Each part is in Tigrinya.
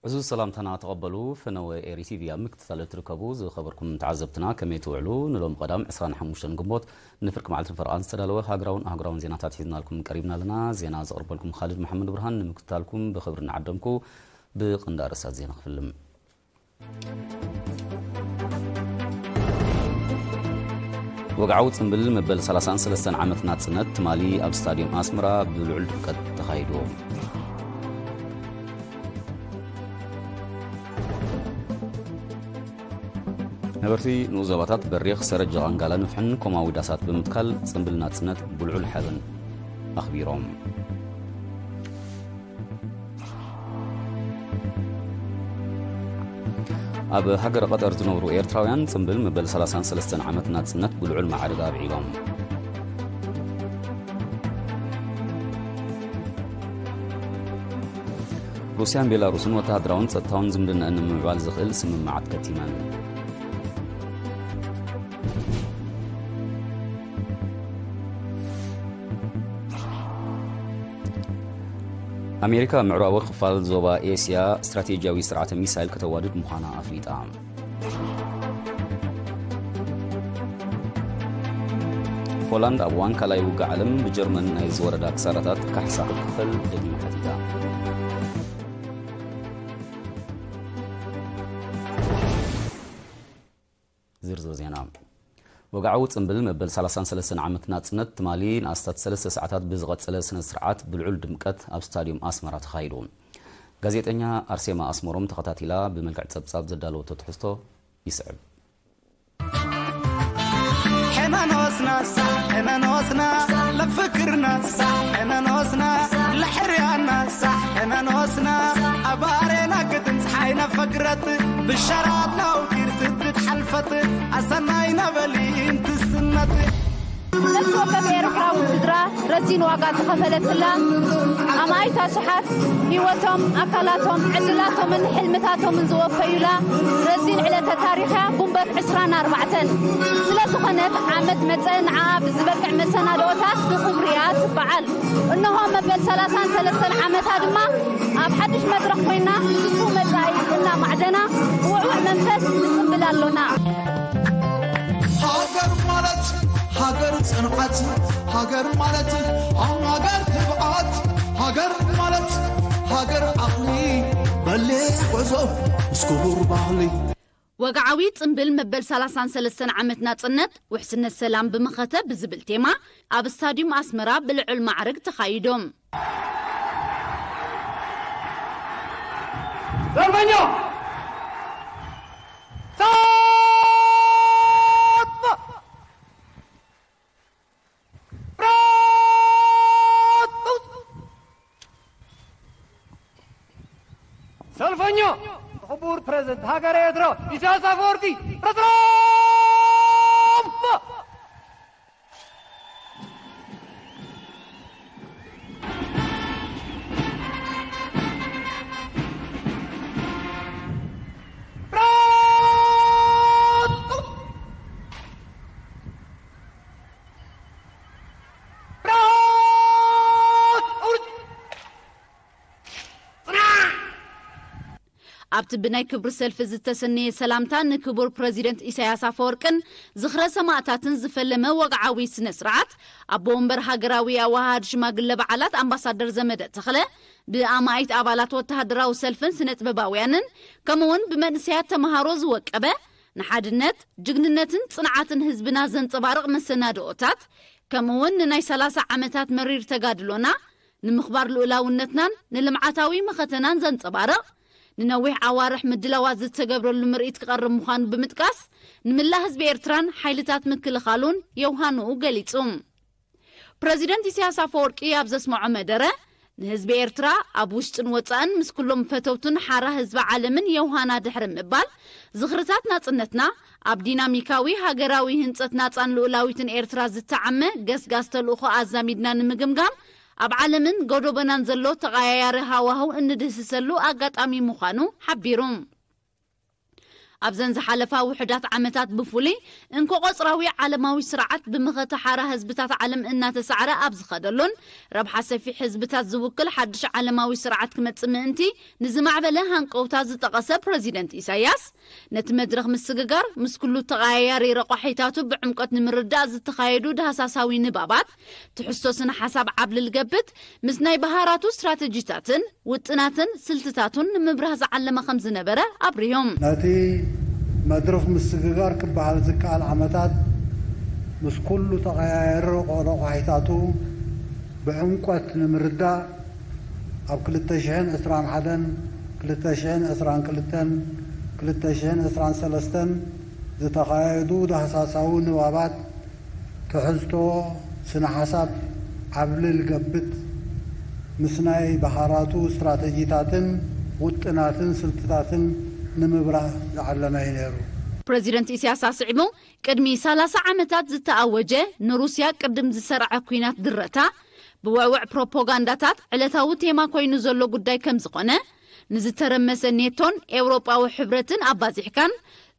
ዕዙዝ ሰላምታና ተቐበሉ። ፈነወ ኤሪ ቲቪ ኣብ ምክትታል እትርከቡ ዝኸበርኩም ተዓዘብትና ከመይ ትውዕሉ? ንሎም ቀዳም ዕስራን ሓሙሽተን ግንቦት ንፍርቂ መዓልቲ ፈርቓን ዝተዳለወ ሃገራውን ኣህጉራውን ዜናታት ሒዝናልኩም ቀሪብና ኣለና። ዜና ዘቕርበልኩም ካልድ መሓመድ ብርሃን። ንምክትታልኩም ብኽብሪ እናዓደምኩ ብቐንዲ ኣርእስታት ዜና ክፍልም። ወግዓዊ ጽምብል መበል ሰላሳን ሰለስተን ዓመት ናጽነት ትማሊ ኣብ ስታድዮም ኣስመራ ብልዑል ድምቀት ተኻይዱ። ነበርቲ ንኡስ ዞባታት በሪኽ፣ ሰረጀ፣ ቃንጋላ፣ ንፍሕን ኮማዊ ዳሳት ብምትካል ጽምብል ናጽነት ብልዑል ሓበን ኣኽቢሮም። ኣብ ሃገረ ቀጠር ዝነብሩ ኤርትራውያን ጽምብል መበል ሰላሳን ሰለስተን ዓመት ናጽነት ብልዑል ማዕርግ ኣብዒሎም። ሩስያን ቤላሩስን ወተሃደራውን ጸጥታውን ዝምድናኣን ንምምዕባል ዝኽእል ስምምዓት ከቲመን። ኣሜሪካ ኣብ ምዕራባዊ ክፋል ዞባ ኤስያ ስትራቴጂያዊ ስርዓተ ሚሳይል ከተዋድድ ምዃና ኣፍሊጣ። ፖላንድ ኣብ እዋን ካልኣይ ውግእ ዓለም ብጀርመን ናይ ዝወረዳ ክሳራታት ካሕሳ ክትክፈል ደጊማ ሓቲታ። ዝርዝር ዜና። ወግዓዊ ጽምብል መበል ሰላሳን ሰለስተን ዓመት ናጽነት ትማሊ ንኣስታት ሰለስተ ሰዓታት ብዝቐጸለ ስነ ስርዓት ብልዑል ድምቀት ኣብ ስታድዮም ኣስመራ ተኻይዱ። ጋዜጠኛ ኣርሴማ ኣስመሮም ተኸታቲላ ብመልክዕ ጸብጻብ ዘዳለወቶ ትሕዝቶ ይስዕብ። ሕነኖስና ሳሕ ሕነኖስና ለፍክርና ሳሕ ሕነኖስና ለሕርያና ሳሕ ሕነኖስና ኣባሬና ግድን ፀሓይና ፈግረት ብሸራት ናውኪር ስድት ሓልፈት ኣሰናይ ነበሊ እንትስነት። ነፍሲ ወከፍ ኤርትራዊ ስድራ ረዚን ዋጋ ዝኸፈለትላ፣ ኣማኢት ኣሽሓት ህይወቶም፣ ኣካላቶም፣ ዕድላቶምን ሕልምታቶምን ዝወፈዩላ ረዚን ዕለተ ታሪኽ እያ፣ ጉንበት ዕስራን ኣርባዕተን። ስለ ዝኾነት፣ ዓመት መጸ ንዓኣ ብዝበቅዕ መሰናድኦታት ብኽብሪ እያ ትበዓል። እንሆ መበል ሰላሳን ሰለስተን ዓመታ ድማ ኣብ ሓድሽ መድረኽ ኮይና ንሱ መጻኢ እናማዕደና ብውዕውዕ መንፈስ ንጽምብል ኣሎና። ሃገር ማለት ሃገር ጽንዓት፣ ሃገር ማለት ሃገር ትብዓት፣ ሃገር ማለት ሃገር ዓቕሊ፣ በሊሕ ጉዕዞ ምስ ክቡር ባህሊ። ወግዓዊ ጽምብል መበል ሰላሳን ሰለስተን ዓመት ናጽነት፣ ውሕስነት ሰላም ብመኸተ ብዝብል ቴማ ኣብ ስታድዩም ኣስመራ ብልዑል ማዕርግ ተኻይዶም። ሰልፈኛ! ሳት! ሰልፈኛ! ክቡር ፕሬዝደንት ሃገረ ኤርትራ ኢሳያስ ኣፈወርቂ! ረስራም! ኣብቲ ብናይ ክብሪ ሰልፊ ዝተሰነየ ሰላምታ ንክቡር ፕረዚደንት ኢሳያስ ኣፈወርቅን ዝኽረ ሰማእታትን ዝፈለመ ወግዓዊ ስነ ስርዓት ኣቦ ወንበር ሃገራዊ ኣወሃሃድ ሽማግለ በዓላት ኣምባሳደር ዘመደ ተኽለ ብኣማኢት ኣባላት ወተሃደራዊ ሰልፍን ስነ ጥበባውያንን ከምኡውን ብመንእሰያት ተምሃሮ ዝወቀበ ንሓድነት፣ ጅግንነትን ጽንዓትን ህዝብና ዘንጸባርቕ መሰናድኦታት ከምኡውን ንናይ ሰላሳ ዓመታት መሪር ተጋድሎና ንምኽባር ልኡላውነትናን ንልምዓታዊ መኸተናን ዘንጸባርቕ ንነዊሕ ኣዋርሕ ምድላዋት ዝተገብረሉ ምርኢት ክቐርብ ምዃኑ ብምጥቃስ ንምላእ ህዝቢ ኤርትራን ሓይልታት ምክልኻሉን የውሃንኡ ገሊጹ። ፕረዚደንት ኢሳያስ ኣፈወርቂ ኣብ ዘስመዖ መደረ ንህዝቢ ኤርትራ ኣብ ውሽጥን ወጻእን ምስ ኩሎም ፈተውቱን ሓራ ህዝቢ ዓለምን የውሃና ድሕሪ ምባል ዝኽርታት ናጽነትና ኣብ ዲናሚካዊ ሃገራዊ ህንጸት ናጻን ልኡላዊትን ኤርትራ ዝተዓመ ገስጋስ ተልእኾ ኣዛሚድና ንምግምጋም ኣብ ዓለምን ጎዶቦናን ዘሎ ተቐያያሪ ሃዋህው እንድህስሰሉ ኣጋጣሚ ምዃኑ ሓቢሩ። ኣብዘን ዝሓለፋ ውሑዳት ዓመታት ብፍሉይ እንኮ ቆጽራዊ ዓለማዊ ስርዓት ብመኸተ ሓራ ህዝብታት ዓለም እናተሳዕረ ኣብ ዝኸደሉን ረብሓ ሰፊሕ ህዝብታት ዝውክል ሓድሽ ዓለማዊ ስርዓት ክመጽእ ምእንቲ ንዝማዕበለ ሃንቀውታ ዝጠቐሰ ፕረዚደንት ኢሳያስ፣ ነቲ መድረኽ ምስግጋር ምስ ኩሉ ተቐያያሪ ረቋሒታቱ ብዕምቆት ንምርዳእ ዝተኻየዱ ዳህሳሳዊ ንባባት ትሕዝቶ ስነ ሓሳብ ዓብልል ገብት ምስ ናይ ባሃራቱ ስትራተጂታትን ውጥናትን ስልትታቱን ንምብራህ ዝዓለመ ከም ዝነበረ ኣብሪሆም። ነቲ መድረኽ ምስግጋር ክበሃል ዝከኣል ዓመታት ምስ ኩሉ ተቐያየሪ ረቋሒታቱ ብዕምቆት ንምርዳእ ኣብ ክልተ ሽሕን ዕስራን ሓደን፣ ክልተ ሽሕን ዕስራን ክልተን፣ ክልተ ሽሕን ዕስራን ሰለስተን ዝተኻየዱ ዳህሳሳዊ ንባባት ትሕዝቶ ስነ ሓሳብ ዓብልል ገብት ምስ ናይ ባሃራቱ ስትራተጂታትን ውጥናትን ስልትታትን ንምብራህ ዝዓለመ እዩ ነይሩ። ፕረዚደንት ኢሳያስ ኣስዒቡ፣ ቅድሚ ሰላሳ ዓመታት ዝተኣወጀ ንሩስያ ቅድም ዝሰርዐ ኲናት ድረታ ብውዕውዕ ፕሮፓጋንዳታት ዕለታዊ ቴማ ኮይኑ ዘሎ ጉዳይ ከም ዝኾነ፣ ንዝተረመሰ ኔቶን ኤውሮጳዊ ሕብረትን ኣባዚሕካን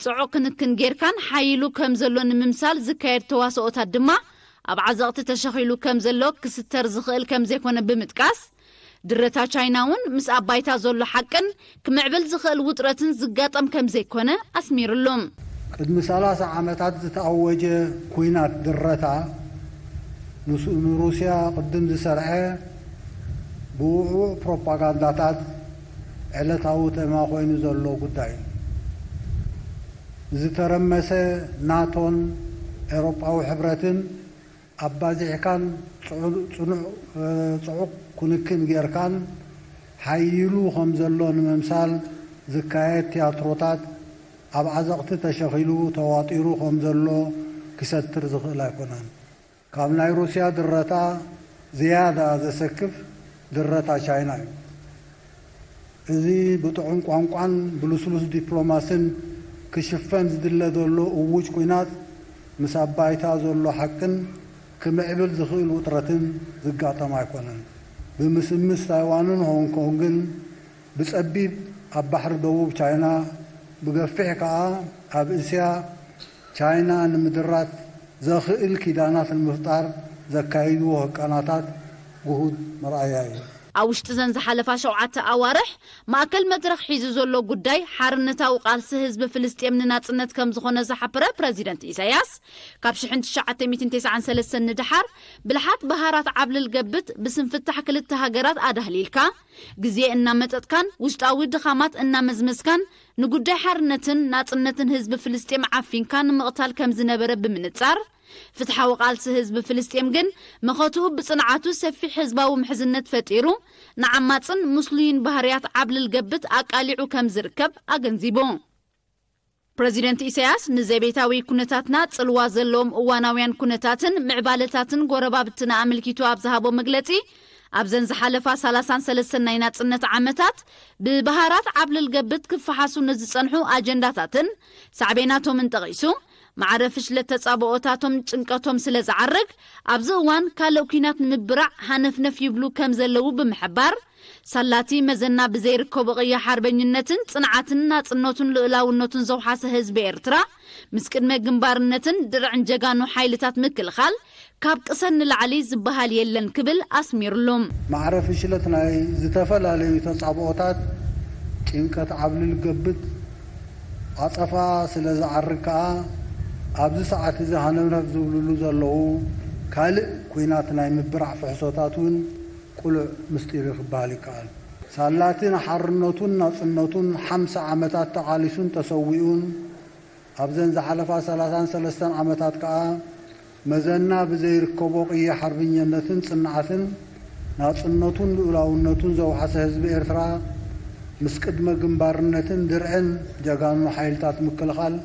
ጽዑቕ ክንክን ጌርካን ሓይሉ ከም ዘሎ ንምምሳል ዝካየድ ተዋስኦታት ድማ ኣብ ዓዘቕቲ ተሸኺሉ ከም ዘሎ ክስተር ዝኽእል ከም ዘይኮነ ብምጥቃስ፣ ድረታ ቻይና እውን ምስ ኣብ ባይታ ዘሎ ሓቅን ክምዕብል ዝኽእል ውጥረትን ዝጋጠም ከም ዘይኮነ ኣስሚርሉ። ቅድሚ ሰላሳ ዓመታት ዝተኣወጀ ኲናት ድረታ ንሱ- ንሩስያ ቅድም ዝሰርዐ ብውዕውዕ ፕሮፓጋንዳታት ዕለታዊ ቴማ ኮይኑ ዘሎ ጉዳይ እዩ። ዝተረመሰ ናቶን ኤውሮጳዊ ሕብረትን ኣባዚሕካን ጽዑ- ጽኑዕ- ጽዑቕ ክንክን ጌርካን ሓይሉ ከም ዘሎ ንምምሳል ዝካየድ ትያትሮታት ኣብ ዓዘቕቲ ተሸኺሉ ተዋጢሩ ከም ዘሎ ክሰትር ዝኽእል ኣይኮነን። ካብ ናይ ሩስያ ድረታ ዝያዳ ዘሰክፍ ድረታ ቻይና እዩ። እዚ ብጥዑም ቋንቋን ብልስሉስ ዲፕሎማስን ክሽፈን ዝድለ ዘሎ እውጅ ኲናት ምስ ኣብ ባይታ ዘሎ ሓቅን ክምዕብል ዝኽእል ውጥረትን ዝጋጠም ኣይኮነን። ብምስምስ ታይዋንን ሆንግ ኮንግን ብጸቢብ ኣብ ባሕሪ ደቡብ ቻይና፣ ብገፊሕ ከኣ ኣብ እስያ ቻይና ንምድራት ዘኽእል ኪዳናት ንምፍጣር ዘካይድዎ ህቀናታት ግሁድ መርኣያ እዩ። ኣብ ውሽጢ ዘን ዝሓለፋ ሸውዓተ ኣዋርሕ ማእከል መድረኽ ሒዙ ዘሎ ጉዳይ ሓርነታዊ ቃልሲ ህዝቢ ፍልስጤም ንናጽነት ከም ዝኾነ ዝሓበረ ፕረዚደንት ኢሳያስ፣ ካብ ሽሕን ትሽዓተ ሚእትን ተስዓን ሰለስተን ንደሓር ብልሓት ባሃራት ዓብልል ገብት ብስም ፍታሕ ክልተ ሃገራት ኣዳህሊልካ ግዜ እናመጠጥካን ውሽጣዊ ድኻማት እናመዝመዝካን ንጉዳይ ሓርነትን ናጽነትን ህዝቢ ፍልስጤም ዓፊንካ ንምቕታል ከም ዝነበረ ብምንጻር፣ ፍትሓዊ ቃልሲ ህዝቢ ፍልስጤም ግን መኸትኡ ብጽንዓቱ ሰፊሕ ህዝባዊ ምሕዝነት ፈጢሩ ንዓማጽን ምስሉይን ባህርያት ዓብልል ገብት ኣቃሊዑ ከም ዝርከብ ኣገንዚቡ። ፕረዚደንት ኢሳያስ ንዘቤታዊ ኩነታትና ጽልዋ ዘለዎም እዋናውያን ኩነታትን ምዕባለታትን ጎረባብትና ኣመልኪቱ ኣብ ዝሃቦ መግለጺ፣ ኣብዘን ዝሓለፋ ሰላሳን ሰለስተን ናይ ናጽነት ዓመታት ብባህራት ዓብልል ገብት ክፈሓሱ ንዝጸንሑ ኣጀንዳታትን ሳዕቤናቶምን ጠቒሱ፣ ማዕረ ፍሽለት ተጻብኦታቶም ጭንቀቶም ስለ ዝዓርግ፣ ኣብዚ እዋን ካልእ ኲናት ንምብራዕ ሃነፍነፍ ይብሉ ከም ዘለዉ ብምሕባር፣ ሳላቲ መዘና ብዘይርከቦ ቅያ ሓርበኝነትን ጽንዓትን ናጽነቱን ልኡላውነቱን ዘውሓሰ ህዝቢ ኤርትራ፣ ምስ ቅድመ ግንባርነትን ድርዕን ጀጋኑ ሓይልታት ምክልኻል ካብ ቅሰን ንላዕሊ ዝበሃል የለን ክብል ኣስሚርሉ። ማዕረ ፍሽለት ናይ ዝተፈላለዩ ተጻብኦታት ጭንቀት ዓብልል ገብት ዓጸፋ ስለ ዝዓርግ ከኣ፣ ኣብዚ ሰዓት እዚ ሃነፍነፍ ዝብልሉ ዘለዉ ካልእ ኲናት ናይ ምብራዕ ፍሕሶታት እውን ቅሉዕ ምስጢር እዩ ክበሃል ይከኣል። ሳላቲ ንሓርነቱን ናጽነቱን ሓምሳ ዓመታት ተቓሊሱን ተሰዊኡን፣ ኣብዘን ዝሓለፋ ሰላሳን ሰለስተን ዓመታት ከኣ መዘና ብዘይርከቦ ቅያ ሓርበኝነትን ጽንዓትን ናጽነቱን ልኡላውነቱን ዘውሓሰ ህዝቢ ኤርትራ፣ ምስ ቅድመ ግንባርነትን ድርዕን ጀጋኑ ሓይልታት ምክልኻል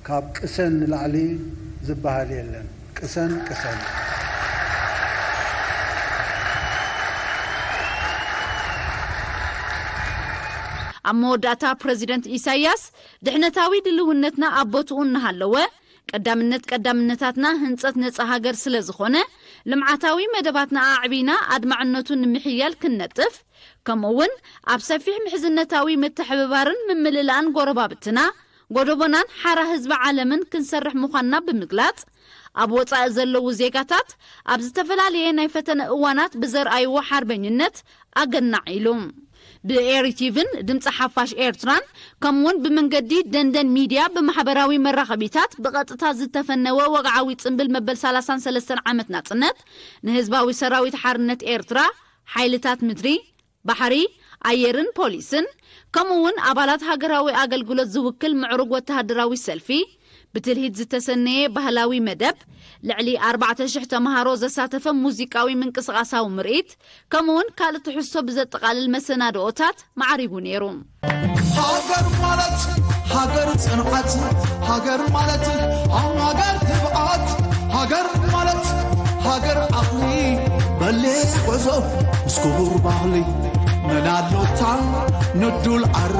ካብ ቅሰን ንላዕሊ ዝበሃል የለን። ቅሰን፣ ቅሰን። ኣብ መወዳእታ ፕረዚደንት ኢሳያስ፣ ድሕነታዊ ድልውነትና ኣብ ቦትኡ እናሃለወ፣ ቀዳምነት ቀዳምነታትና ህንጸት ነጻ ሃገር ስለ ዝኾነ፣ ልምዓታዊ መደባትና ኣዕቢና ኣድማዕነቱ ንምሕያል ክንነጥፍ፣ ከምኡ እውን ኣብ ሰፊሕ ምሕዝነታዊ ምትሕብባርን ምምልላእን ጎረባብትና ጎደቦናን ሓራ ህዝቢ ዓለምን ክንሰርሕ ምዃንና ብምግላጽ፣ ኣብ ወጻኢ ዘለዉ ዜጋታት ኣብ ዝተፈላለየ ናይ ፈተነ እዋናት ብዘርኣይዎ ሓርበኝነት ኣገናዕ ኢሉ። ብኤሪቲቪን ድምፂ ሓፋሽ ኤርትራን ከምኡውን ብመንገዲ ደንደን ሚድያ ብማሕበራዊ መራኸቢታት ብቐጥታ ዝተፈነወ ወግዓዊ ጽምብል መበል ሰላሳን ሰለስተን ዓመት ናጽነት ንህዝባዊ ሰራዊት ሓርነት ኤርትራ፣ ሓይልታት ምድሪ፣ ባሕሪ፣ ኣየርን ፖሊስን፣ ከምኡውን ኣባላት ሃገራዊ ኣገልግሎት ዝውክል ምዕሩግ ወተሃደራዊ ሰልፊ፣ ብትልሂት ዝተሰነየ ባህላዊ መደብ፣ ልዕሊ ኣርባዕተ ሽሕ ተምሃሮ ዘሳተፈ ሙዚቃዊ ምንቅስቓሳዊ ምርኢት፣ ከምኡውን ካልእ ትሕዝቶ ብዘጠቓልል መሰናድኦታት ማዕሪጉ ነይሩ። ሃገር ማለት ሃገር ጽንዓት፣ ሃገር ማለት ሃገር ትብዓት፣ ሃገር ማለት ሃገር ዓቕሊ፣ በሊሕ ጉዕዞ ምስ ክቡር ባህሊ፣ መን ኣሎታ ንዱል ዓረ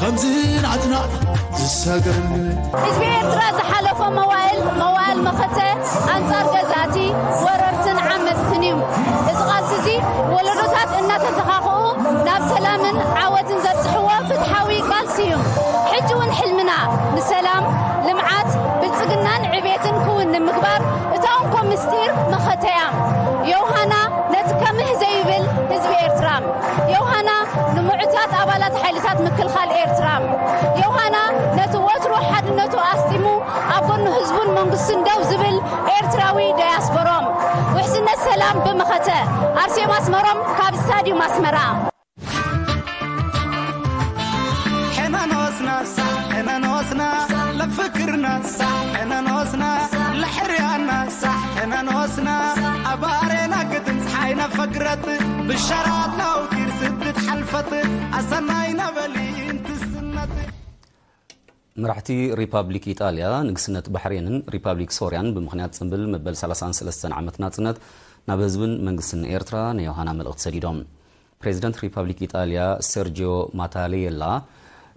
ከምዚ ናትና ዝሰገር። ህዝቢ ኤርትራ ዝሓለፎ መዋእል፣ መዋእል መኸተ ኣንጻር ገዛእቲ፣ ወረርትን ዓመጽትን እዩ። እዚ ቃልሲ እዚ ወለዶታት እናተተኻኽኡ ናብ ሰላምን ዓወትን ዘብጽሕዎ ፍትሓዊ ቃልሲ እዩ። ሕጂ እውን ሕልምና ንሰላም፣ ልምዓት፣ ብልጽግናን ዕቤትን ክውን ንምግባር እታ እንኮ ምስጢር መኸተ እያ። ዮሃና ነቲ ከምህ ዘይብል ህዝቢ ኤርትራ፣ ዮሃና ንምዑታት ኣባላት ሓይልታት ምክልኻል ኤርትራ፣ ዮሃና ነቲ ወትሩ ሓድነቱ ኣስጢሙ ኣብ ጎኑ ህዝቡን መንግስቱን ደው ዝብል ኤርትራዊ ዳያስፖሮም። ውሕስነት ሰላም ብመኸተ። ኣርሴማ ኣስመሮም ካብ ስታድዩም ኣስመራ። ሕነኖስና ሳሕ ሕነኖስና ለፍክርና ሳሕ ሕነኖስና ለሕርያና ሳሕ ሕነኖስና ኣባሬና ግድን ፀሓይ ነፈግረት ብሸራት ናውቲር ስድት ሓልፈት ኣሰናይ ነበሊ እንትስነት። መራሕቲ ሪፓብሊክ ኢጣልያ፣ ንግስነት ባሕሬንን ሪፓብሊክ ሶርያን ብምኽንያት ጽምብል መበል ሰላሳን ሰለስተን ዓመት ናጽነት ናብ ህዝብን መንግስትን ኤርትራ ናይ ዮሃና መልእኽቲ ሰዲዶም። ፕሬዚደንት ሪፓብሊክ ኢጣልያ ሰርጂዮ ማታሌላ፣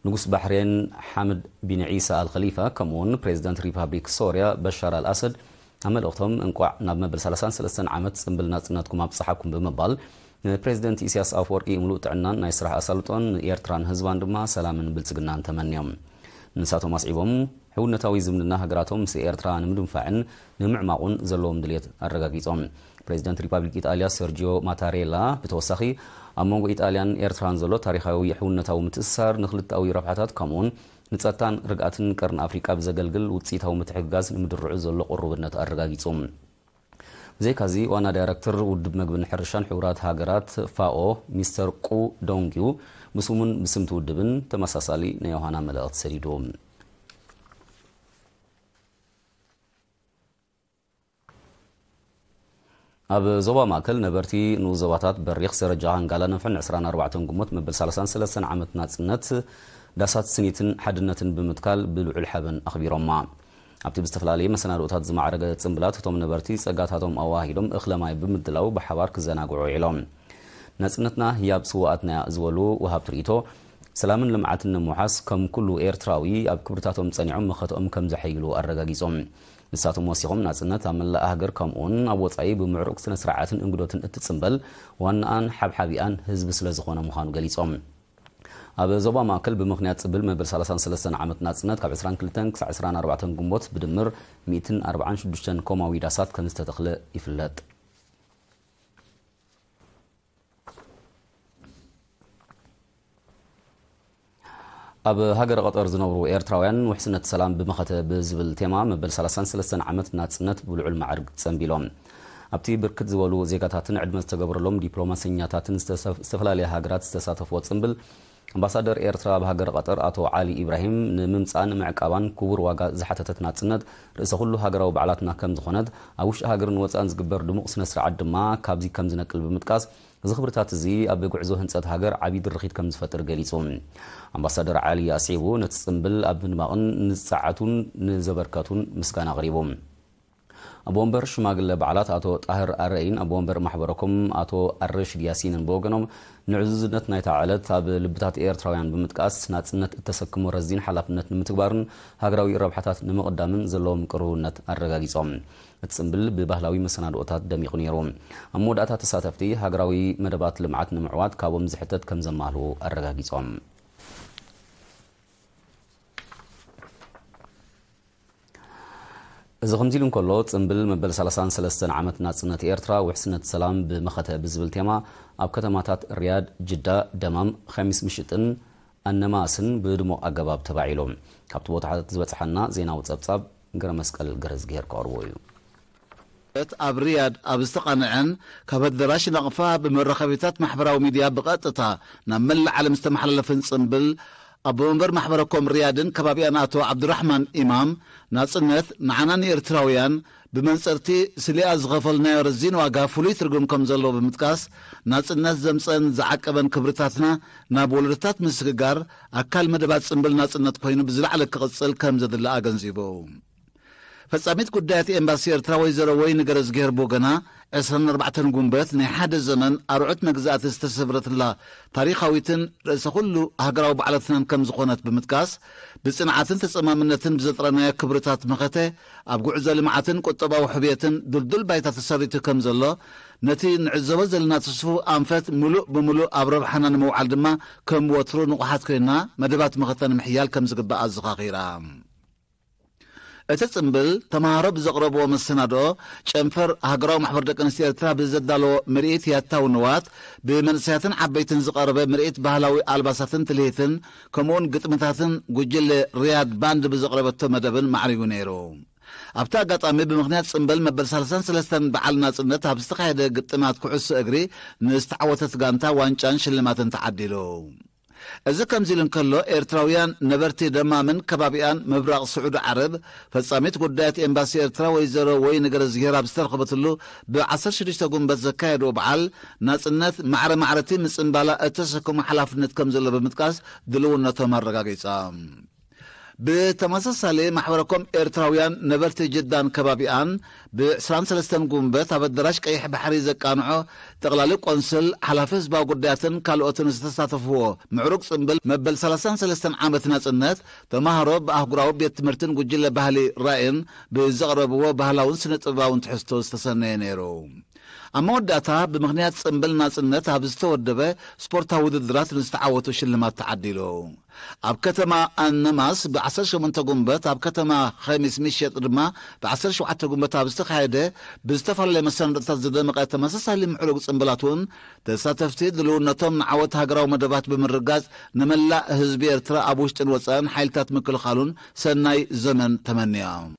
ንጉስ ባሕሬን ሓምድ ቢን ዒሳ ኣል ኸሊፋ፣ ከምኡውን ፕሬዚደንት ሪፓብሊክ ሶርያ በሻር ኣል ኣሰድ ኣብ መልእኽቶም እንቋዕ ናብ መበል ሰላሳን ሰለስተን ዓመት ጽምብል ናጽነትኩም ኣብጽሓኩም ብምባል ንፕሬዚደንት ኢሳያስ ኣፈወርቂ ምሉእ ጥዕናን ናይ ስራሕ ኣሳልጦን ንኤርትራን ህዝባን ድማ ሰላምን ብልጽግናን ተመንዮም። ንሳቶም ኣስዒቦም ሕውነታዊ ዝምድና ሃገራቶም ምስ ኤርትራ ንምድንፋዕን ንምዕማቑን ዘለዎም ድልየት ኣረጋጊጾም። ፕሬዚደንት ሪፓብሊክ ኢጣልያ ሰርጂዮ ማታሬላ ብተወሳኺ ኣብ መንጎ ኢጣልያን ኤርትራን ዘሎ ታሪኻዊ ሕውነታዊ ምትእስሳር ንክልተኣዊ ረብሓታት ከምኡውን ንጸጥታን ርግኣትን ቀርኒ ኣፍሪቃ ብዘገልግል ውጽኢታዊ ምትሕግጋዝ ንምድርዑ ዘሎ ቅሩብነት ኣረጋጊጹ። ብዘይካዚ ዋና ዳይረክተር ውድብ መግብን ሕርሻን ሕቡራት ሃገራት ፋኦ ሚስተር ቁ ዶንግዩ ብስሙን ብስምቲ ውድብን ተመሳሳሊ ናይ ዮሃና መልእኽቲ ሰዲዱ። ኣብ ዞባ ማእከል ነበርቲ ንኡስ ዞባታት በሪኽ፣ ሰረጃ፣ ሃንጋላ፣ ነፍሕን ዕስራን ኣርባዕተን ግንቦት መበል ሰላሳን ሰለስተን ዓመት ናጽነት ዳሳት ስኒትን ሓድነትን ብምትካል ብልዑል ሓበን ኣኽቢሮማ። ኣብቲ ብዝተፈላለየ መሰናድኦታት ዝማዕረገ ጽምብላት እቶም ነበርቲ ጸጋታቶም ኣዋሂዶም እኽለ ማይ ብምድላው ብሓባር ክዘናግዑ ውዒሎም። ናጽነትና ህያብ ስውኣትና ዝበሉ ወሃብቲ ርእይቶ፣ ሰላምን ልምዓትን ንምውሓስ ከም ኩሉ ኤርትራዊ ኣብ ክብርታቶም ጸኒዖም መኸተኦም ከም ዘሐይሉ ኣረጋጊጾም። ንሳቶም ወሲኾም፣ ናጽነት ኣብ መላእ ሃገር ከምኡውን ኣብ ወጻኢ ብምዕሩግ ስነ ስርዓትን እንግዶትን እትጽምበል ዋናኣን ሓብሓቢኣን ህዝቢ ስለ ዝኾነ ምዃኑ ገሊጾም። ኣብ ዞባ ማእከል ብምኽንያት ጽብል መበል ሰላሳን ሰለስተን ዓመት ናጽነት ካብ ዕስራን ክልተን ክሳዕ ዕስራን ኣርባዕተን ግንቦት ብድምር ሚእትን ኣርባዓን ሽዱሽተን ኮማዊ ዳሳት ከም ዝተተኽለ ይፍለጥ። ኣብ ሃገረ ቀጠር ዝነብሩ ኤርትራውያን ውሕስነት ሰላም ብመኸተ ብዝብል ቴማ መበል ሰላሳን ሰለስተን ዓመት ናጽነት ብልዑል ማዕርግ ጸንቢሎም። ኣብቲ ብርክት ዝበሉ ዜጋታትን ዕድመ ዝተገብረሎም ዲፕሎማሰኛታትን ዝተሰፍ-፣ ዝተፈላለያ ሃገራት ዝተሳተፍዎ ጽምብል፣ ኣምባሳደር ኤርትራ ኣብ ሃገረ ቀጠር ኣቶ ዓሊ ኢብራሂም፣ ንምምጻእን ምዕቃባን ክቡር ዋጋ ዝሓተተት ናጽነት ርእሰ ኩሉ ሃገራዊ በዓላትና ከም ዝኾነት፣ ኣብ ውሽጢ ሃገርን ወጻእን ዝግበር ድሙቕ ስነ ስርዓት ድማ ካብዚ ከም ዝነቅል ብምጥቃስ፣ እዚ ክብርታት እዚ ኣብ ጉዕዞ ህንጸት ሃገር ዓቢ ድርኺት ከም ዝፈጥር ገሊጹ። ኣምባሳደር ዓሊ ኣስዒቡ፣ ነቲ ጽምብል ኣብ ምድማቕን ንዝጸዓቱን ንዘበርከቱን ምስጋና ኣቕሪቡ። ኣቦ ወንበር ሽማግለ በዓላት ኣቶ ጣህር ኣረይን ኣቦ ወንበር ማሕበረኮም ኣቶ ኣረሽድ ያሲንን ብወገኖም፣ ንዕዙዝነት ናይታ ዕለት ኣብ ልብታት ኤርትራውያን ብምጥቃስ፣ ናጽነት እተሰክሞ ረዚን ሓላፍነት ንምትግባርን ሃገራዊ ረብሓታት ንምቕዳምን ዘለዎም ቅርውነት ኣረጋጊጾም። እቲ ጽምብል ብባህላዊ መሰናድኦታት ደሚቑ ነይሩ። ኣብ መወዳእታ ተሳተፍቲ፣ ሃገራዊ መደባት ልምዓት ንምዕዋት ካቦም ዝሕተት ከም ዘማልኡ ኣረጋጊጾም። እዚ ከምዚ ኢሉ እንከሎ፣ ጽምብል መበል ሰላሳን ሰለስተን ዓመት ናጽነት ኤርትራ፣ ውሕስነት ሰላም ብመኸተ ብዝብል ቴማ፣ ኣብ ከተማታት ሪያድ፣ ጅዳ፣ ደማም፣ ኸሚስ ምሽጥን ኣነማስን ብድሙቕ ኣገባብ ተባዒሉ። ካብቲ ቦታታት ዝበጽሓና ዜናዊ ጸብጻብ፣ ገረ መስቀል ገረዝግሄር ከቕርቦ እዩ። እቲ ኣብ ሪያድ ኣብ ዝተቓንዐን ካብ ኣደራሽ ናቕፋ ብመራኸቢታት ማሕበራዊ ሚድያ ብቐጥታ ናብ መላእ ዓለም ዝተመሓላለፈን ጽምብል፣ ኣቦ መንበር ማሕበረ ኮም ሪያድን ከባቢኣን ኣቶ ዓብዱራሕማን ኢማም፣ ናጽነት ንዓና ንኤርትራውያን ብመንጽርቲ ስሊኣ ዝኸፈልናዮ ረዚን ዋጋ ፍሉይ ትርጉም ከም ዘለዎ ብምጥቃስ፣ ናጽነት ዘምጸን ዝዓቀበን ክብርታትና ናብ ወለዶታት ምስግጋር ኣካል መደባት ጽምብል ናጽነት ኮይኑ ብዝለዓለ ክቕጽል ከም ዘድሊ ኣገንዚቡ። ፈጻሚት ጉዳያት ኤምባሲ ኤርትራ ወይዘሮ ወይኒ ገረዝግሄር ቦገና፣ ዕስራን ኣርባዕተን ጉንበት ናይ ሓደ ዘመን ኣርዑት መግዛእቲ ዝተሰብረትላ ታሪኻዊትን ርእሰ ኩሉ ሃገራዊ በዓላትናን ከም ዝኾነት ብምጥቃስ፣ ብጽንዓትን ተጸማምነትን ብዘጥረናዮ ክብርታት መኸተ፣ ኣብ ጉዕዞ ልምዓትን ቁጠባዊ ሕውየትን ድልዱል ባይታ ተሰሪቱ ከም ዘሎ፣ ነቲ ንዕዘቦ ዘለና ትስፉው ኣንፈት ምሉእ ብምሉእ ኣብ ረብሓና ንምውዓል ድማ፣ ከም ወትሩ ንቑሓት ኮይና መደባት መኸተ ንምሕያል ከም ዝግባእ ኣዘኻኺራ። እቲ ጽምብል፣ ተመሃሮ ብዘቕረብዎ መሰናድኦ፣ ጨንፈር ሃገራዊ ማሕበር ደቂ ኣንስትዮ ኤርትራ ብዘዳለዎ ምርኢት ያታዊ ንዋት፣ ብመንእሰያትን ዓበይትን ዝቐረበ ምርኢት ባህላዊ ኣልባሳትን ትልሂትን፣ ከምኡውን ግጥምታትን ጉጅለ ሪያድ ባንድ ብዘቕረበቶ መደብን ማዕሪጉ ነይሩ። ኣብቲ ኣጋጣሚ፣ ብምኽንያት ጽምብል መበል ሰላሳን ሰለስተን በዓል ናጽነት ኣብ ዝተኻየደ ግጥማት ኩዕሶ እግሪ፣ ንዝተዓወተት ጋንታ ዋንጫን ሽልማትን ተዓዲሉ። እዚ ከምዚ ኢሉ እንከሎ፣ ኤርትራውያን ነበርቲ ደማምን ከባቢኣን ምብራቕ ስዑዲ ዓረብ፣ ፈጻሚት ጉዳያት ኤምባሲ ኤርትራ ወይዘሮ ወይኒ ገረዝግሄር ኣብ ዝተረኸበትሉ፣ ብ ዓሰርተ ሽዱሽተ ጉንበት ዘካየድዎ በዓል ናጽነት፣ ማዕረ ማዕረቲ ምጽንባላ እተሰከሞ ሓላፍነት ከም ዘሎ ብምጥቃስ፣ ድልውነቶም ኣረጋጊጾም። ብተመሳሳሊ፣ ማሕበረ ኮም ኤርትራውያን ነበርቲ ጅዳን ከባቢኣን፣ ብ ዕስራን ሰለስተን ጉንበት ኣብ ኣደራሽ ቀይሕ ባሕሪ ዘቃንዖ፣ ጠቕላሊ ቆንስል፣ ሓላፊ ህዝባዊ ጉዳያትን ካልኦትን ዝተሳተፍዎ ምዕሩግ ጽምብል፣ መበል ሰላሳን ሰለስተን ዓመት ናጽነት፣ ተማሃሮ ብኣህጉራዊ ቤት ትምህርትን ጉጅለ ባህሊ ራእይን ብዘቕረብዎ ባህላውን ስነ-ጥበባውን ትሕዝቶ ዝተሰነየ ነይሩ። ኣብ መወዳእታ፣ ብምኽንያት ጽምብል ናጽነት ኣብ ዝተወደበ ስፖርታዊ ውድድራት ንዝተዓወቱ ሽልማት ተዓዲሉ። ኣብ ከተማ ኣነማስ ብ ዓሰርተ ሸሞንተ ጉንበት፣ ኣብ ከተማ ኸሚስ ምሸጥ ድማ ብ ዓሰርተ ሸውዓተ ጉንበት ኣብ ዝተኻየደ ብዝተፈላለየ መሰናድኦታት ዝደመቐ ተመሳሳሊ ምዕሩግ ጽምብላት እውን፣ ተሳተፍቲ ድልውነቶም ንዓወት ሃገራዊ መደባት ብምርጋጽ፣ ንመላእ ህዝቢ ኤርትራ ኣብ ውሽጥን ወጻእን ሓይልታት ምክልኻሉን ሰናይ ዘመን ተመንዮም።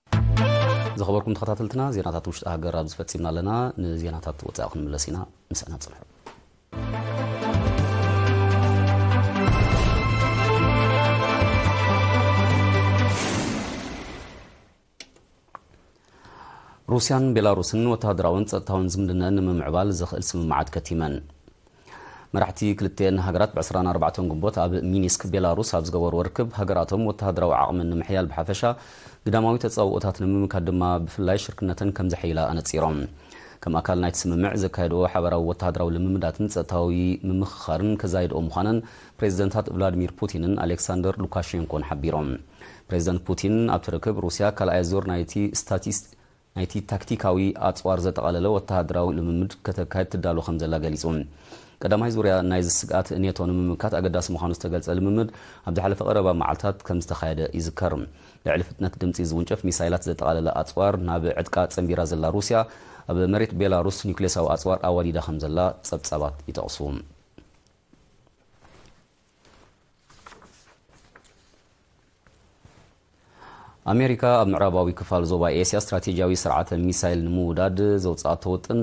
ዝኸበርኩም ተኸታተልትና፣ ዜናታት ውሽጢ ሃገር ኣብዚ ፈጺምና ኣለና። ንዜናታት ወጻኢ ክንምለስ ኢና። ምሳና ጽንሑ። ሩስያን ቤላሩስን ወተሃደራውን ጸጥታውን ዝምድነን ንምምዕባል ዘኽእል ስምምዓት ከቲመን። መራሕቲ ክልቲኤን ሃገራት ብ ዕስራን ኣርባዕተን ግንቦት ኣብ ሚኒስክ፣ ቤላሩስ ኣብ ዝገበርዎ ርክብ፣ ሃገራቶም ወተሃደራዊ ዓቕመን ንምሕያል ብሓፈሻ፣ ግዳማዊ ተጻብኦታት ንምምካት ድማ ብፍላይ ሽርክነተን ከም ዘሐይላ ኣነጺሮም። ከም ኣካል ናይቲ ስምምዕ ዘካየድዎ ሓባራዊ ወተሃደራዊ ልምምዳትን ጸጥታዊ ምምኽኻርን ከዛይድኦ ምዃነን ፕሬዚደንታት ቭላድሚር ፑቲንን ኣሌክሳንደር ሉካሼንኮን ሓቢሮም። ፕሬዚደንት ፑቲን ኣብቲ ርክብ፣ ሩስያ ካልኣይ ዙር ናይቲ ስታቲስ ናይቲ ታክቲካዊ ኣጽዋር ዘጠቓለለ ወተሃደራዊ ልምምድ ከተካይድ ትዳሎ ከም ዘላ ገሊጹ። ቀዳማይ ዙርያ ናይዚ ስግኣት ኔቶ ንምምካት ኣገዳሲ ምዃኑ ዝተገልጸ ልምምድ፣ ኣብ ዝሓለፈ ቀረባ መዓልታት ከም ዝተኻየደ ይዝከር። ልዕሊ ፍጥነት ድምጺ ዝውንጨፍ ሚሳይላት ዘጠቓለለ ኣጽዋር ናብ ዕጥቃ ጸንቢራ ዘላ ሩስያ፣ ኣብ መሬት ቤላሩስ ኒውክሌሳዊ ኣጽዋር ኣዋዲዳ ከም ዘላ ጸብጻባት ይጠቕሱ። ኣሜሪካ ኣብ ምዕራባዊ ክፋል ዞባ ኤስያ ስትራቴጂያዊ ስርዓተ ሚሳይል ንምውዳድ ዘውጽኣቶ ውጥን፣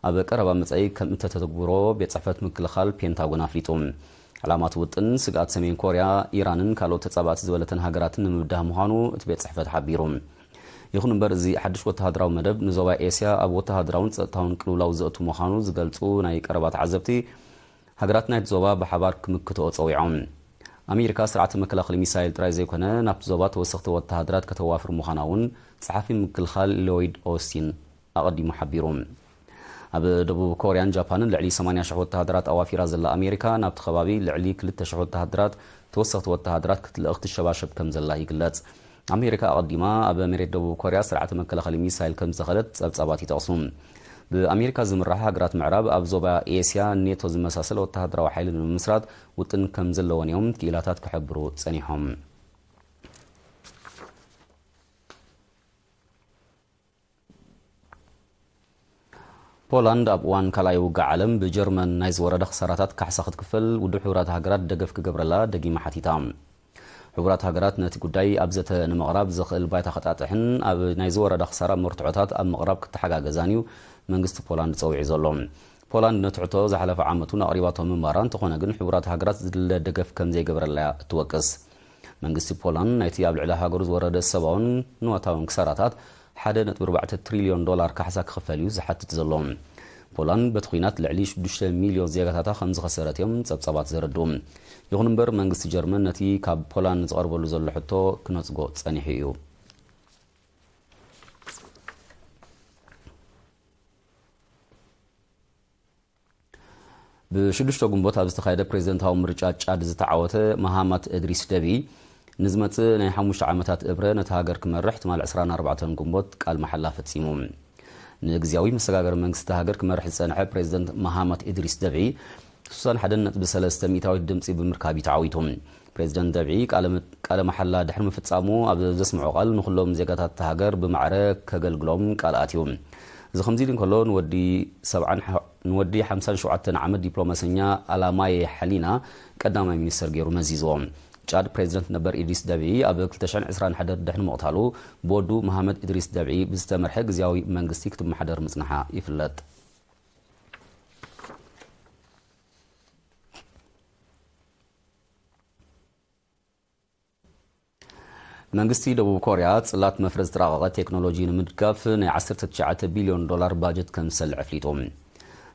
ኣብ ቀረባ መጻኢ ከም እተተግብሮ ቤት ጽሕፈት ምክልኻል ፔንታጎን ኣፍሊጡ። ዕላማ እቲ ውጥን፣ ስግኣት ሰሜን ኮርያ፣ ኢራንን ካልኦት ተጻባእቲ ዝበለተን ሃገራትን ንምብዳህ ምዃኑ እቲ ቤት ጽሕፈት ሓቢሩ። ይኹን እምበር፣ እዚ ሓድሽ ወተሃደራዊ መደብ ንዞባ ኤስያ ኣብ ወተሃደራውን ጸጥታውን ቅልውላው ዘእቱ ምዃኑ ዝገልጹ ናይ ቀረባ ተዓዘብቲ፣ ሃገራት ናይቲ ዞባ ብሓባር ክምክትኦ ጸዊዖም። ኣሜሪካ ስርዓተ መከላኸሊ ሚሳይል ጥራይ ዘይኮነ፣ ናብቲ ዞባ ተወሰኽቲ ወተሃደራት ከተዋፍር ምዃና እውን ጸሓፊ ምክልኻል ሎይድ ኦስቲን ኣቐዲሙ ሓቢሩ። ኣብ ደቡብ ኮርያን ጃፓንን ልዕሊ ሰማንያ ሽሕ ወተሃደራት ኣዋፊራ ዘላ ኣሜሪካ፣ ናብቲ ከባቢ ልዕሊ ክልተ ሽሕ ወተሃደራት፣ ተወሰኽቲ ወተሃደራት ክትልእኽ ትሸባሸብ ከም ዘላ ይግለጽ። ኣሜሪካ ኣቐዲማ ኣብ መሬት ደቡብ ኮርያ ስርዓተ መከላኸሊ ሚሳይል ከም ዝተኸለት ጸብጻባት ይጠቕሱ። ብኣሜሪካ ዝምራሕ ሃገራት ምዕራብ ኣብ ዞባ ኤስያ ኔቶ ዝመሳሰል ወተሃደራዊ ሓይሊ ንምምስራት ውጥን ከም ዘለወን እዮም ክኢላታት ክሕብሩ ጸኒሖም። ፖላንድ ኣብ እዋን ካልኣይ ውግእ ዓለም ብጀርመን ናይ ዝወረደ ክሳራታት ካሕሳ ክትክፈል ውድብ ሕቡራት ሃገራት ደገፍ ክገብረላ ደጊማ ሓቲታ። ሕቡራት ሃገራት ነቲ ጉዳይ ኣብ ዘተ ንምቕራብ ዘኽእል ባይታ ክጣጥሕን ኣብ ናይ ዝወረደ ክሳራ መርትዖታት ኣብ ምቕራብ ክተሓጋገዛን እዩ መንግስቲ ፖላንድ ጸዊዑ ዘሎ። ፖላንድ ነቲ ሕቶ ዝሓለፈ ዓመት እውን ኣቕሪባቶ ምንባራ እንተኾነ ግን ሕቡራት ሃገራት ዝድለ ደገፍ ከም ዘይገበረላ እያ እትወቅስ። መንግስቲ ፖላንድ ናይቲ ኣብ ልዕሊ ሃገሩ ዝወረደ ሰብኣውን ንዋታውን ክሳራታት ሓደ ነጥቢ ኣርባዕተ ትሪልዮን ዶላር ካሕሳ ክኽፈል እዩ ዝሓትት ዘሎ። ፖላንድ በቲ ኲናት ልዕሊ ሽዱሽተ ሚልዮን ዜጋታታ ከም ዝኸሰረት እዮም ጸብጻባት ዘረድኡ። ይኹን እምበር መንግስቲ ጀርመን ነቲ ካብ ፖላንድ ዝቐርበሉ ዘሎ ሕቶ ክነጽጎ ጸኒሑ እዩ። ብሽዱሽተ ግንቦት ኣብ ዝተኻየደ ፕሬዝደንታዊ ምርጫ ጫድ ዝተዓወተ መሃማት እድሪስ ደቢ ንዝመጽእ ናይ ሓሙሽተ ዓመታት እብረ ነቲ ሃገር ክመርሕ ትማል ዕስራን ኣርባዕተን ግንቦት ቃል መሓላ ፈጺሙ። ንግዝያዊ መሰጋገሪ መንግስቲ ሃገር ክመርሕ ዝጸንሐ ፕሬዝደንት መሃማት እድሪስ ደቢ ስሳን ሓደን ነጥቢ ሰለስተ ሚእታዊት ድምጺ ብምርካብ እዩ ተዓዊቱ። ፕሬዝደንት ደብዒ ቃለ መ-፣ ቃለ መሓላ ድሕሪ ምፍጻሙ ኣብ ዘስምዖ ቃል ንኹሎም ዜጋታት እታ ሃገር ብማዕረ ከገልግሎም ቃል ኣትዩ። እዚ ከምዚ ኢሉ እንከሎ ንወዲ ሰብዓን ሓ-፣ ንወዲ ሓምሳን ሸውዓተን ዓመት ዲፕሎማሰኛ ኣላማየ ሓሊና ቀዳማይ ሚኒስተር ገይሩ መዚዝዎ። ጫድ ፕሬዝደንት ነበር ኢድሪስ ደብዒ ኣብ ክልተ ሽሕን ዕስራን ሓደ ድሕሪ ምቕታሉ ብወዱ መሃመድ ኢድሪስ ደብዒ ብዝተመርሐ ግዝያዊ መንግስቲ ክትመሓደር ምጽንሓ ይፍለጥ። መንግስቲ ደቡብ ኮርያ ጽላት መፍረ ዝተራቐቐ ቴክኖሎጂ ንምድጋፍ ናይ ዓሰርተ ትሽዓተ ቢልዮን ዶላር ባጀት ከም ዝሰልዕ ኣፍሊጡ።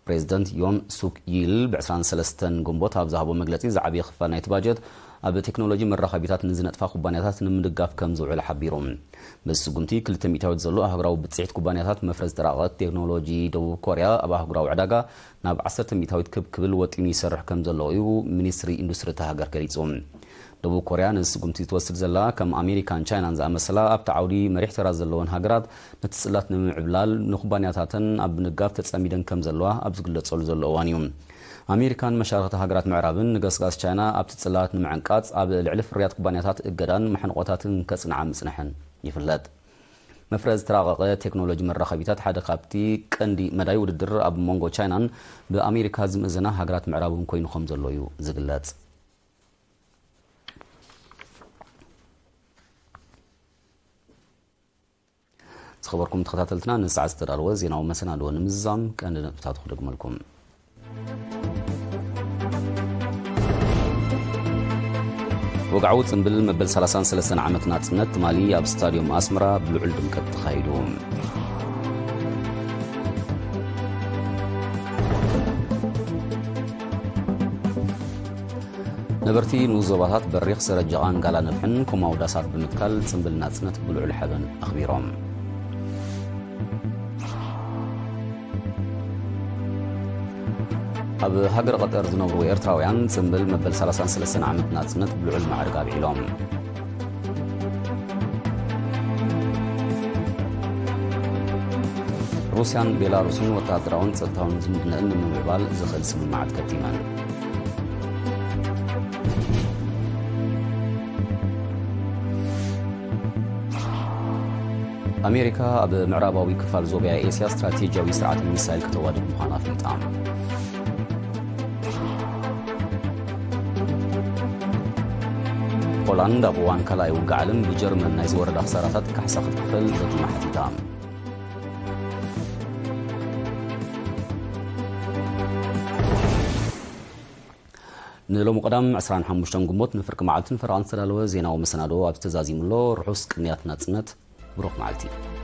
ፕሬዚደንት ዮን ሱክ ይል ብ ዕስራን ሰለስተን ግንቦት ኣብ ዝሃቦ መግለጺ ዝዓበየ ክፋል ናይቲ ባጀት ኣብ ቴክኖሎጂ መራኸቢታት ንዝነጥፋ ኩባንያታት ንምድጋፍ ከም ዝውዕል ሓቢሩ። በዚ ስጉምቲ ክልተ ሚእታዊት ዘሎ ኣህጉራዊ ብጽሒት ኩባንያታት መፍረ ዝተራቐቐ ቴክኖሎጂ ደቡብ ኮርያ ኣብ ኣህጉራዊ ዕዳጋ ናብ ዓሰርተ ሚእታዊት ክብ ክብል ወጢኑ ይሰርሕ ከም ዘሎ እዩ ሚኒስትሪ ኢንዱስትሪ እታ ሃገር ገሊጹ። ደቡብ ኮርያ ነዚ ስጉምቲ ትወስድ ዘላ ከም ኣሜሪካን ቻይናን ዝኣመሰላ ኣብቲ ዓውዲ መሪሕ ተራ ዘለወን ሃገራት ነቲ ጽላት ንምዕብላል ንኩባንያታተን ኣብ ምድጋፍ ተጸሚደን ከም ዘለዋ ኣብ ዝግለጸሉ ዘሎ እዋን እዩ። ኣሜሪካን መሻርኽቲ ሃገራት ምዕራብን ንገስጋስ ቻይና ኣብቲ ጽላት ንምዕንቃጽ ኣብ ልዕሊ ፍርያት ኩባንያታት እገዳን ማሕንቆታትን ከጽንዓ ምጽንሐን ይፍለጥ። መፍረ ዝተራቐቐ ቴክኖሎጂ መራኸቢታት ሓደ ካብቲ ቀንዲ መዳይ ውድድር ኣብ መንጎ ቻይናን ብኣሜሪካ ዝምእዘና ሃገራት ምዕራብ እውን ኮይኑ ከም ዘሎ እዩ ዝግለጽ። ዝኸበርኩም ተኸታተልትና፣ ንሰዓት ዝተዳለወ ዜናዊ መሰናድኦ ንምዝዛም ቀንዲ ነጥብታቱ ክደግመልኩም። ወግዓዊ ጽምብል መበል ሰላሳን ሰለስተን ዓመት ናጽነት ትማሊ ኣብ ስታድዮም ኣስመራ ብልዑል ድምቀት ተኻይዱ። ነበርቲ ንኡስ ዞባታት በሪኽ፣ ሰረጀቓን ጋላ ነፍሕን ኮማዊ ዳሳት ብምትካል ጽምብል ናጽነት ብልዑል ሓበን ኣኽቢሮም። ኣብ ሃገር ቀጠር ዝነብሩ ኤርትራውያን ጽምብል መበል ሰላሳን ሰለስተን ዓመት ናጽነት ብልዑል ማዕርግ ኣብዒሎም። ሩስያን ቤላሩስን ወተሃደራውን ጸጥታውን ዝምድነአን ንምምዕባል ዝኽእል ስምምዓት ከቲመን። ኣሜሪካ ኣብ ምዕራባዊ ክፋል ዞብያ ኤስያ ስትራቴጂያዊ ስርዓት ሚሳይል ከተዋድድ ምዃና ኣፍሊጣ። ፖላንድ ኣብ እዋን ካልኣይ ውግእ ዓለም ብጀርመን ናይ ዝወረዳ ክሳራታት ካሕሳ ክትክፈል ደጊማ ሓቲታ። ንሎሚ ቀዳም ዕስራን ሓሙሽተን ግንቦት ንፍርቂ መዓልትን ፈረቓን ዝተዳለወ ዜናዊ መሰናዶ ኣብዚ ተዛዚሙ ኣሎ። ርሑስ ቅንያት ናጽነት፣ ብሩኽ መዓልቲ።